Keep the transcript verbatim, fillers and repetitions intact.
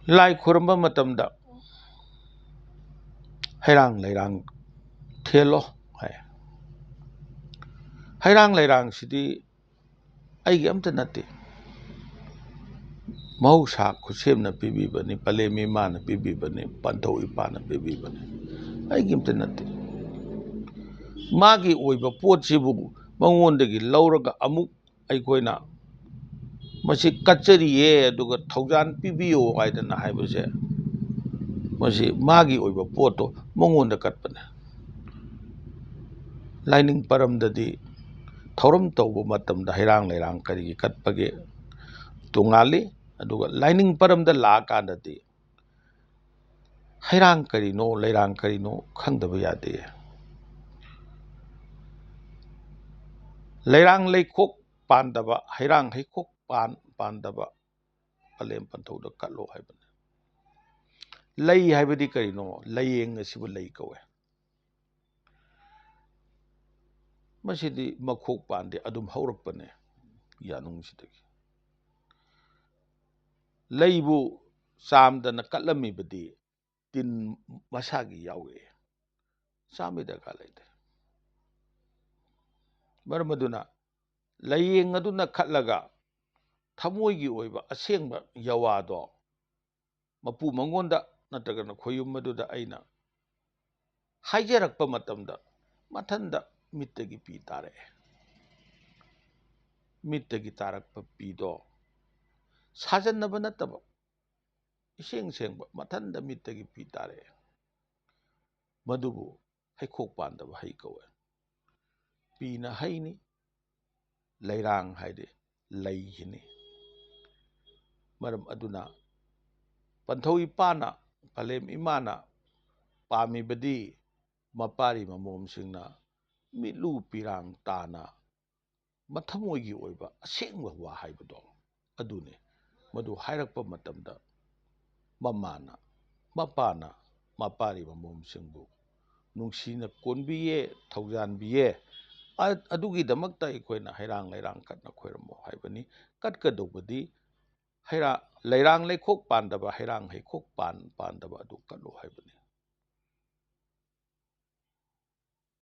ꯂꯥꯏ ꯈꯨꯔꯨꯝꯕ ꯃꯇꯝꯗ ꯍꯩꯔꯥꯡ ꯂꯩꯔꯥꯡ ꯊꯦꯜꯂꯣ ꯍꯥꯏ꯫ ꯍꯩꯔꯥꯡ ꯂꯩꯔꯥꯡꯁꯤꯗꯤ ꯑꯩꯒꯤ ꯑꯝꯇ ꯅꯠꯇꯦ꯫ ꯃꯍꯧꯁꯥ ꯈꯨꯠꯁꯦꯝꯅ ꯄꯤꯕꯤꯕꯅꯤ, ꯄꯂꯦꯝ ꯏꯃꯥꯅ ꯄꯤꯕꯤꯕꯅꯤ, ꯄꯟꯊꯧ ꯏꯄꯥꯅ ꯄꯤꯕꯤꯕꯅꯤ꯫ ꯑꯩꯒꯤ ꯑꯝꯇ ꯅꯠꯇꯦ꯫ ꯃꯥꯒꯤ ꯑꯣꯏꯕ ꯄꯣꯠꯁꯤꯕꯨ ꯃꯉꯣꯟꯗꯒꯤ ꯂꯧꯔꯒ ꯑꯃꯨꯛ ꯑꯩꯈꯣꯏꯅ ꯃꯁꯤ ꯀꯠꯆꯔꯤꯌꯦ, ꯑꯗꯨꯒ ꯊꯧꯖꯥꯟ ꯄꯤꯕꯤꯌꯣ ꯍꯥꯏꯗꯅ ꯍꯥꯏꯕꯁꯦ, ꯃꯁꯤ ꯃꯥꯒꯤ ꯑꯣꯏꯕ ꯄꯣꯠꯇꯣ ꯃꯉꯣꯟꯗ ꯀꯠꯄꯅꯦ꯫ ꯂꯥꯏꯅꯤꯡ ꯄꯔꯝꯗꯗꯤ ꯊꯧꯔꯝ ꯇꯧꯕ ꯃꯇꯝꯗ ꯍꯩꯔꯥꯡ ꯂꯩꯔꯥꯡ ꯀꯔꯤꯒꯤ ꯀꯠꯄꯒꯦ ꯇꯣꯉꯥꯜꯂꯤ꯫ ꯑꯗꯨꯒ ꯂꯥꯏꯅꯤꯡ ꯄꯔꯝꯗ ꯂꯥꯛꯑꯀꯥꯟꯗꯗꯤ ꯍꯩꯔꯥꯡ ꯀꯔꯤꯅꯣ, ꯂꯩꯔꯥꯡ ꯀꯔꯤꯅꯣ ꯈꯪꯗꯕ ꯌꯥꯗꯦ꯫ ꯂꯩꯔꯥꯡ ꯂꯩꯈꯣꯛ ꯄꯥꯟꯗꯕ, ꯍꯩꯔꯥꯡ ꯍꯩꯈꯣꯛ ꯄꯥꯟ-, ꯄꯥꯟꯗꯕ ꯄꯂꯦꯝ ꯄꯟꯊꯧꯗ ꯀꯠꯂꯣ ꯍꯥꯏꯕꯅꯤ꯫ ꯂꯩ ꯍꯥꯏꯕꯗꯤ ꯀꯔꯤꯅꯣ? ꯂꯩꯌꯦꯡ ꯑꯁꯤꯕꯨ ꯂꯩ ꯀꯧꯋꯦ꯫ ꯃꯁꯤꯗꯤ ꯃꯈꯣꯛ ꯄꯥꯟꯗꯦ, ꯑꯗꯨꯝ ꯍꯧꯔꯛꯄꯅꯦ ꯌꯥꯅꯨꯡꯁꯤꯗꯒꯤ꯫ ꯂꯩꯕꯨ ꯆꯥꯝꯗꯅ ꯀꯠꯂꯝꯃꯤꯕꯗꯤ ꯇꯤꯟ ꯃꯁꯥꯒꯤ ꯌꯥꯎꯏ, ꯆꯥꯝꯕꯒꯤ ꯗꯔꯀꯥꯔ ꯂꯩꯇꯦ꯫ ꯃꯔꯝ ꯑꯗꯨꯅ ꯂꯩꯌꯦꯡ ꯑꯗꯨꯅ ꯈꯠꯂꯒ ꯊꯃꯣꯏꯒꯤ ꯑꯣꯏꯕ ꯑꯁꯦꯡꯕ ꯌꯋꯥꯗꯣ ꯃꯄꯨ ꯃꯉꯣꯟꯗ ꯅꯠꯇ꯭ꯔꯒꯅ ꯈꯣꯌꯨꯝ ꯑꯗꯨꯗ ꯑꯩꯅ ꯍꯥꯏꯖꯔꯛꯄ ꯃꯇꯝꯗ ꯃꯊꯟꯗ ꯃꯤꯠꯇꯒꯤ ꯄꯤ ꯇꯥꯔꯛꯑꯦ꯫ ꯃꯤꯠꯇꯒꯤ ꯇꯥꯔꯛꯄ ꯄꯤꯗꯣ ꯁꯥꯖꯟꯅꯕ ꯅꯠꯇꯕ, ꯏꯁꯦꯡ ꯁꯦꯡꯕ ꯃꯊꯟꯗ ꯃꯤꯠꯇꯒꯤ ꯄꯤ ꯇꯥꯔꯛꯑꯦ꯫ ꯃꯗꯨꯕꯨ ꯍꯩꯈꯣꯛ ꯄꯥꯟꯗꯕ ꯍꯩ ꯀꯧꯋꯦ꯫ ꯄꯤꯅ ꯍꯩꯅꯤ, ꯂꯩꯔꯥꯡ ꯍꯥꯏꯗꯤ ꯂꯩꯁꯤꯅꯤ꯫ ꯃꯔꯝ ꯑꯗꯨꯅ ꯄꯟꯊꯧ ꯏꯄꯥꯅ, ꯄꯂꯦꯝ ꯏꯃꯥꯅ ꯄꯥꯝꯃꯤꯕꯗꯤ ꯃꯄꯥꯔꯤ ꯃꯃꯣꯝꯁꯤꯡꯅ ꯃꯤꯠꯂꯨ ꯄꯤꯔꯥꯡ ꯇꯥꯅ ꯃꯊꯃꯣꯏꯒꯤ ꯑꯣꯏꯕ ꯑꯁꯦꯡꯕ ꯋꯥ ꯍꯥꯏꯕꯗꯣ ꯑꯗꯨꯅꯤ꯫ ꯃꯗꯨ ꯍꯥꯏꯔꯛꯄ ꯃꯇꯝꯗ ꯃꯃꯥꯅ, ꯃꯄꯥꯅ ꯃꯄꯥꯔꯤꯕ ꯃꯣꯝꯁꯤꯡꯕꯨ ꯅꯨꯡꯁꯤꯅ ꯀꯣꯟꯕꯤꯌꯦ, ꯊꯧꯖꯥꯟꯕꯤꯌꯦ꯫ ꯑ-, ꯑꯗꯨꯒꯤꯗꯃꯛꯇ ꯑꯩꯈꯣꯏꯅ ꯍꯩꯔꯥꯡ ꯂꯩꯔꯥꯡ ꯀꯠꯅ ꯈꯣꯏꯔꯝꯃꯣ ꯍꯥꯏꯕꯅꯤ꯫ ꯀꯠꯀꯗꯧꯕꯗꯤ ꯍꯩꯔꯥ ꯂꯩꯔꯥꯡ ꯂꯩꯈꯣꯛ ꯄꯥꯟꯗꯕ, ꯍꯩꯔꯥꯡ ꯍꯩꯈꯣꯛ ꯄꯥꯟ ꯄꯥꯟꯗꯕ ꯑꯗꯨ ꯀꯠꯂꯨ ꯍꯥꯏꯕꯅꯤ꯫